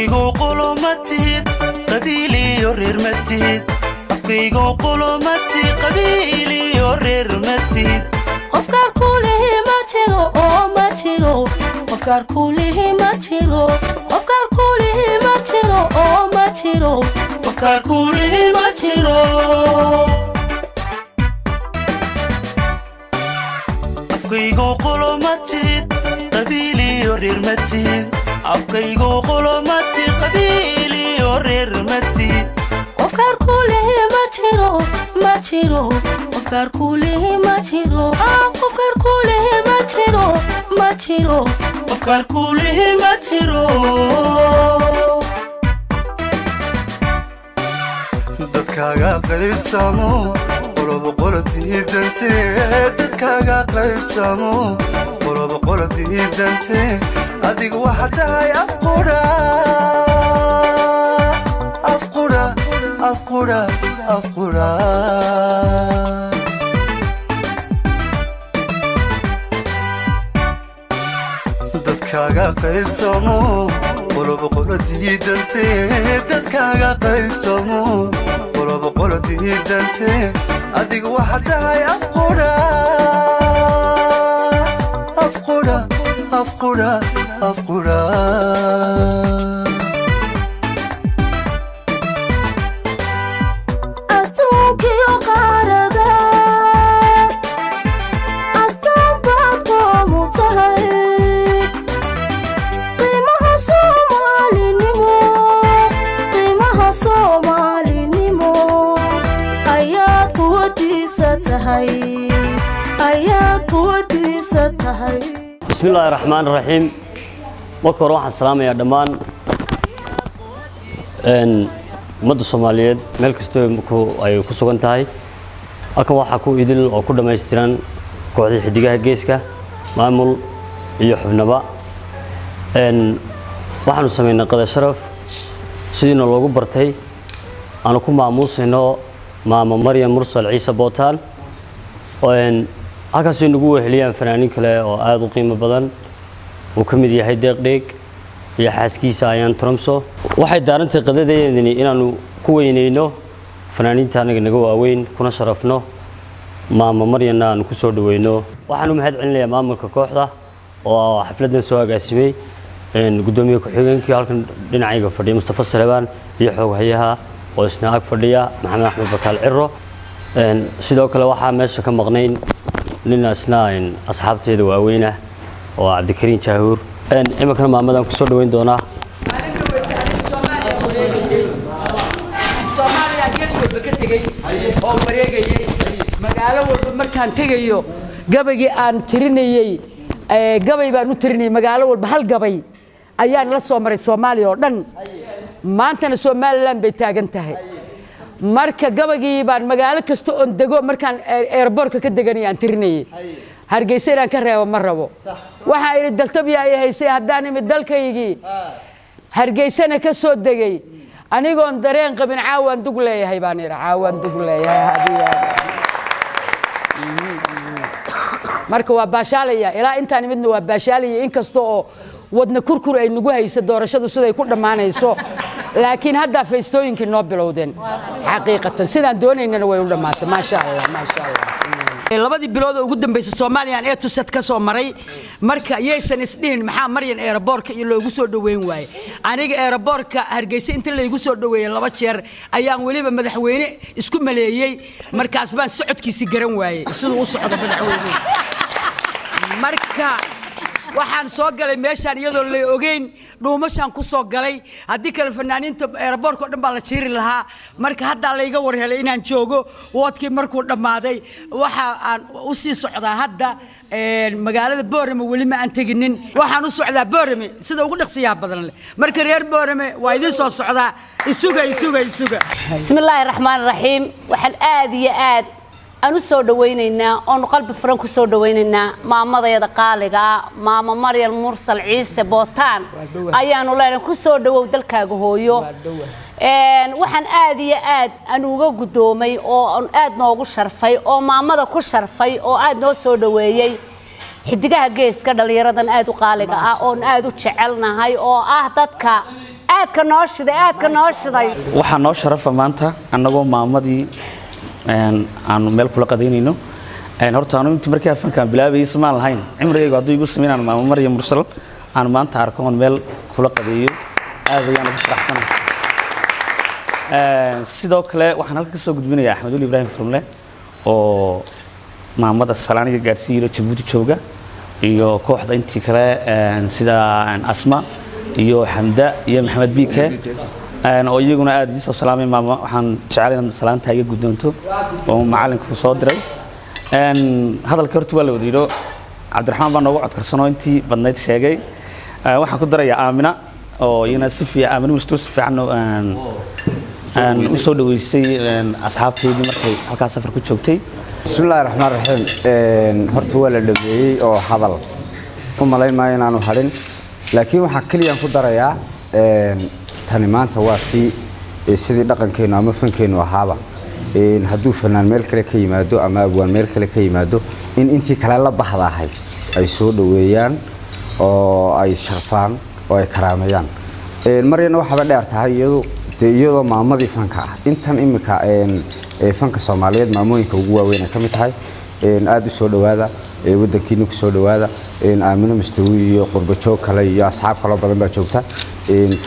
Afkaygow qolo ma tihid, qabiiliyo reer ma tihid. Afkaygow qolo ma tihid, qabiiliyo reer ma tihid. Qofkaar kulihi ma jiro oo ma jiro. Qofkaar kulihi ma jiro. Qofkaar kulihi ma jiro oo ma jiro. Qofkaar kulihi ma jiro. Afkaygow qolo ma tihid, qabiiliyo reer ma tihid. Afkaygow qolo ma tihid, qabiiliyo reer ma tihid. Qofkaar kulihi ma jiro, ma jiro. Qofkaar kulihi ma jiro. Qofkaar kulihi ma jiro, ma jiro. Qofkaar kulihi ma jiro. Dadkaaga qaybsamo, qoloba qolo diidante. Dadkaaga qaybsamo, qoloba qolo diidante. Adigu waxaad tahay afqura, afqura, afqura, afqura. Dadkaaga qaybsamo, qoloba qolo diidante. Dadkaaga qaybsamo, qoloba qolo diidante. Adigu waxaad tahay afqura, afqura, afqura, afqura. Adduunkiyo qaarada astaan baad koomu tahay. Qiimaha Soomaalinimo, qiimaha Soomaalinimo ayaad quwadiisa tahay, ayaad quwadiisa tahay. Bismi illaahi raxmaan raxiim. Marka hore waxaan salaamayaa dhammaan ummadda Soomaaliyeed meel kastoo ay ku sugan tahay. Halkan waxaa ku idil oo ku dhammaystiran kooxdii Xidigaha Geeska, maamul iyo xubnaba. Waxaanu samaynay qada sharaf sidiina loogu bartay, aanu ku maamuusayno maamo Maryam Mursal Ciise Bootaan. Halkaasay nagu weheliyaan fanaaniin kale oo aada u qiimo badan, uu ka mid yahay Deeq Dheeg iyo xaaskiisa Ayaan Tromso. Waxay daarantay qadadeedani inaanu ku weyneyno fanaaniinta anaga naga waaweyn, kuna sharafno maamo Maryanna aanu ku soo dhaweyno. Waxaan u mahad celinayaa maamulka kooxda oo xafladdan soo agaasimay, guddoomiye ku-xigeenkii halkan dhinacayga fadhiya Mustafa Salebaan iyo xooghayaha oo isna ag fadhiya Maxamed Axmed Bakaal Ciro. Sidoo kale waxaa meesha ka maqnayn nin isna asxaabteeda waaweynah oo Cabdikariin Jaahuur. Iminkana maamadan kusoo dhaweyn doonaa. Soomaaliya gees walba ka tegey oo wareegayay, magaalo walba markaan tegayo gabaygii aan tirinayey, gabay baan u tirinayay magaalo walba. Hal gabay ayaan la soo maray Soomaaliya oo dhan. Maantana Somaliland bay taagan tahay. Marka gabaygii baan magaalo kasta oon dego, markaan airportka ka deganay aan tirinayay. Hargeysa inaan ka reebo ma rabo. Waxaa idhi: daltabya ay haysay haddaan imid dalkaygii, Hargeysana ka soo degay anigoon dareen qabin, caawaan dug leeyahay baan idhi, caawaan dug leeyahay. Marka waa baashaalaya ilaa intaan imidna waa baashaalaya, inkasta oo wadna kurkur ay nagu haysa doorashadu siday ku dhammaanayso, laakiin haddaa faystooyinkii noo bilowdeen. Xaqiiqatan sidaan doonaynana way u dhammaatay. Maasha Allah, maasha Allah. Labadii bilood oo ugu dambeysay Soomaaliyan ee tusad ka soo maray. Marka yaysan isdhihin maxaa Maryan airportka iyo loogu soo dhaweyn waaye. Aniga airportka Hargeysa inta laygu soo dhaweeyey 2 jeer ayaan weliba madaxweyne isku maleeyey. Markaas baan socodkiisi garan waayey siduu u socdo madaxweyne. Marka waxaan soo galay meeshaan iyadoo la ogeyn, dhuumashaan ku soo galay. Haddii kale fanaaniinta airportka oo dhan baa la jiiri lahaa. Marka haddaa layga war helay inaan joogo woodkii markuu dhammaaday. Waxa aan u sii socdaa hadda magaalada Boorame. Weli ma aan teginin. Waxaan u socdaa Boorame sida ugu dhaqsiyaha badan leh. Marka reer Boorame waa idiin soo socdaa. Isuga, isuga, isuga. Bismi illaahi raxmaan raxiim. Waxaan aad iyo aad aan u soo dhawaynaynaa oonu qalbi furan ku soo dhawaynaynaa maamadayada qaaliga ah, maamo Maryam Mursal Ciise Bootaan. Ayaanu leenahay ku soo dhawow dalkaaga hooyo. Waxaan aad iyo aad aan uga guddoomay oo aan aad noogu sharfay oo maamada ku sharfay oo aad noo soo dhaweeyey Xidigaha Geeska, dhallinyaradan aad u qaaliga ah oon aad u jecelnahay oo ah dadka Aadka noo shiday, aadka noo shiday. Waxaa noo sharafa maanta annagoo maamadii aanu meel kula qadaynayno. Horta anu intii markii afankaan bilaabayay ismaan lahayn cimrigaygu hadduu igu sameyn aan maamo Maryam Mursal aan maanta arko oon meel kula qadeeyo, aad ayaan ugu faraxsanahay. Sidoo kale waxaan halka kasoo gudbinayaa Axmed Weli Ibraahim Furmle oo maamada salaaniga gaadhsiiyey Jabuuti jooga, iyo kooxda intii kale sida Asma iyo Xamda iyo Maxamed Biike oo iyaguna aad ii soo salaamay. Maama, waxaan jeclay inaad salaanta iga guddoonto oo macalinku soo diray. Hadalka horta waa la wada yidho, Cabdiraxmaan baa noogu codkarsanoo intii badnayd sheegay. Waxaan ku darayaa Aamina oo iyana si fiican, Aamina Musto, si fiican u soo dhaweysay asxaabteedii markay halkaas safar ku joogtay. Bismillahi raxmaan raxiim. Horta waa la dhameeyey oo hadal u malayn maayo inaanu hadhin, laakiin waxaan keliyaan ku darayaa tani maanta waa tii sidii dhaqankeennu ama fankeennu ahaaba, hadduu fanaan meel kale ka yimaado ama abwaan meel kale ka yimaado, in intii kale la baxdaahay ay soo dhoweeyaan oo ay sharfaan oo ay karaameeyaan. Maryana waxaaba dheer tahay iyadu dee iyadoo maamadii fanka ah, intan imika fanka Soomaaliyeed maamooyinka ugu waaweyn ay ka mid tahay. Aada u soo dhowaada, wadankiina ku soo dhowaada. Aamino Mustawi iyo qurbajoog kale iyo asxaab kaloo badan baa joogta,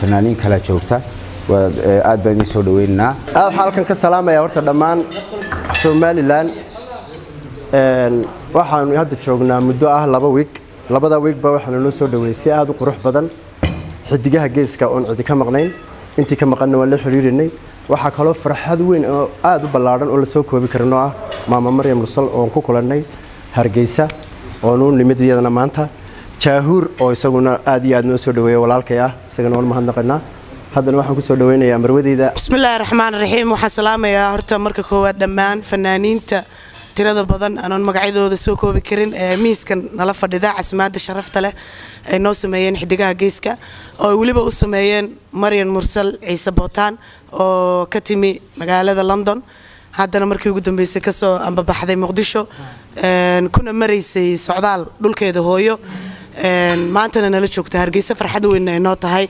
fanaaniin kalea joogta. Aad baan idiin soo dhaweynaynaa. Aad waxaan halkan ka salaamayaa horta dhammaan Somaliland. Waxaanu hadda joognaa muddo ah 2 wiig. Labada wiigba waxaanu noo soo dhaweysay aada u qurux badan Xidigaha Geeska oon cidi ka maqnayn. Intii ka maqanna waan la xiriirinay. Waxaa kaloo farxad weyn oo aada u ballaadhan oo lasoo koobi karin oo ah maama Maryam Mursal oon ku kulannay Hargeysa oonu nimid iyadana maanta, Jaahuur oo isaguna aad iyo aad noo soo dhaweeya, walaalkay ah, isagana waan mahadnaqanaa. Haddana waxaan kusoo dhaweynayaa marwadeyda. Bismillaahi raxmaan raxiim. Waxaan salaamayaa horta marka koowaad dhammaan fanaaniinta tirada badan anoon magacyadooda soo koobi karin ee miiskan nala fadhida, casimaada sharafta leh ay noo sameeyeen Xidigaha Geeska, oo ay weliba u sameeyeen Maryan Mursal Ciise Bootaan oo ka timi magaalada London, haddana markii ugu dambeysay kasoo ambabaxday Muqdisho, kuna maraysay socdaal dhulkeeda hooyo, maantana nala joogta Hargeysa. Farxad weynna ay noo tahay,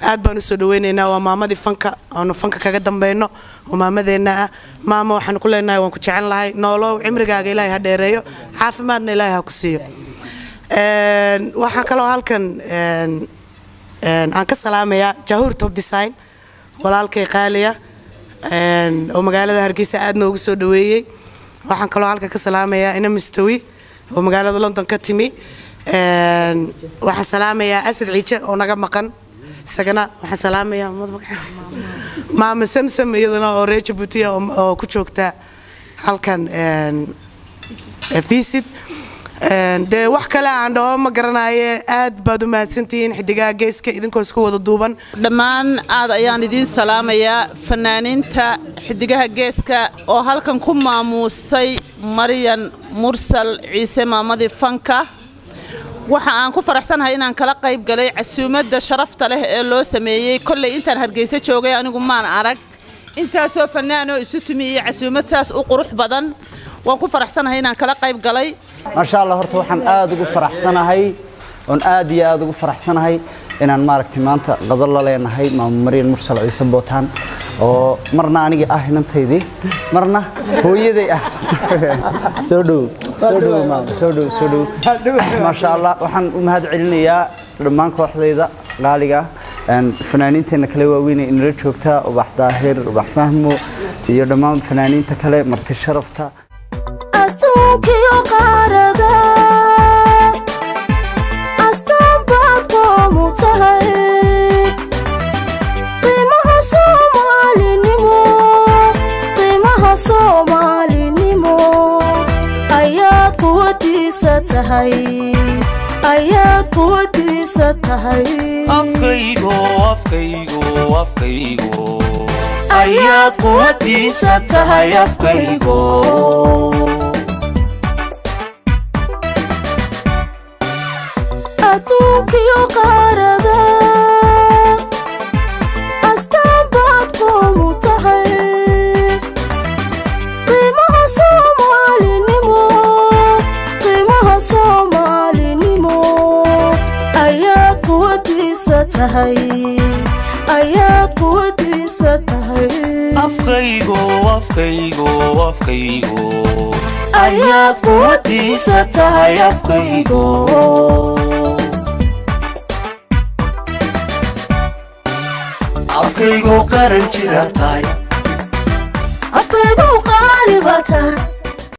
aad baan usoo dhaweynaynaa. Waa maamadii fanka aanu fanka kaga dambayno oo maamadeenna ah. Maama, waxaan ku leenahay waan ku jecel lahay, noolow, cimrigaaga Ilaahay ha dheereeyo, caafimaadna Ilaahay ha ku siiyo. Waxaan kaloo halkan aan ka salaamayaa Jahuur Top Design, walaalkay qaaliya oo magaalada Hargeysa aad noogu soo dhaweeyey. Waxaan kaloo halkan ka salaamayaa Ina Mustawi oo magaalada London ka timi. Waxaan salaamayaa Asad Ciije oo naga maqan, isagana waxaan salaamayaa maama Samsam iyaduna oo reer Jabuuti oo ku joogta halkan visit. Dee wax kale aan dhaho ma garanaye, aad baad u mahadsantihiin Xidigaha Geeska idinkoo isku wada duuban. Dhammaan aad ayaan idiin salaamayaa fanaaniinta Xidigaha Geeska oo halkan ku maamuusay Maryan Mursal Ciise, maamadii fanka. Waxa aan ku faraxsanahay inaan kala qayb galay casuumadda sharafta leh ee loo sameeyey. Kolley intaan Hargeysa joogay anigu maan arag intaasoo fanaanoo isu tumi iyo casuumad saas u qurux badan. Waan ku faraxsanahay inaan kala qayb galay. Maasha Allah. Horta waxaan aada ugu faraxsanahay oon aad iyo aada ugu faraxsanahay inaan maaragtay maanta qado la leenahay maamo Maryan Mursal Ciise Bootaan, oo marna aniga ah inantaydii, marna hooyaday ah. Soo dhow, soo dhow maama, soo dhow, soo dhow. Maasha Allah. Waxaan u mahad celinayaa dhammaan kooxdayda qaaliga ah, fanaaniinteena kale waaweyn ee inala joogta, Ubax Daahir, Ubax Fahmo iyo dhammaan fanaaniinta kale, marti sharafta. Adduunkiyo qaarada astaan baad qoomu tahay, qiimaha Soomaalinimo, qiimaha Soomaalinimo ayaad quwadiisa tahay, ayaad quwadiisa tahay. Afkaygo, afkaygo, afkaygo ayaad quwadiisa tahay, afkaygo. Adduunkiyo qaarada astaan baad qoomu tahay, qiimaha Soomaalinimo, qiimaha Soomaalinimo ayaad quwadiisa tahay. Ayaad quwadiisa tahay. Afkaygo, afkaygo, afkaygo ayaad quwadiisa tahay, afkaygo. Afkaygo qaran jira tahay. Afkaygu qaali baa tahay.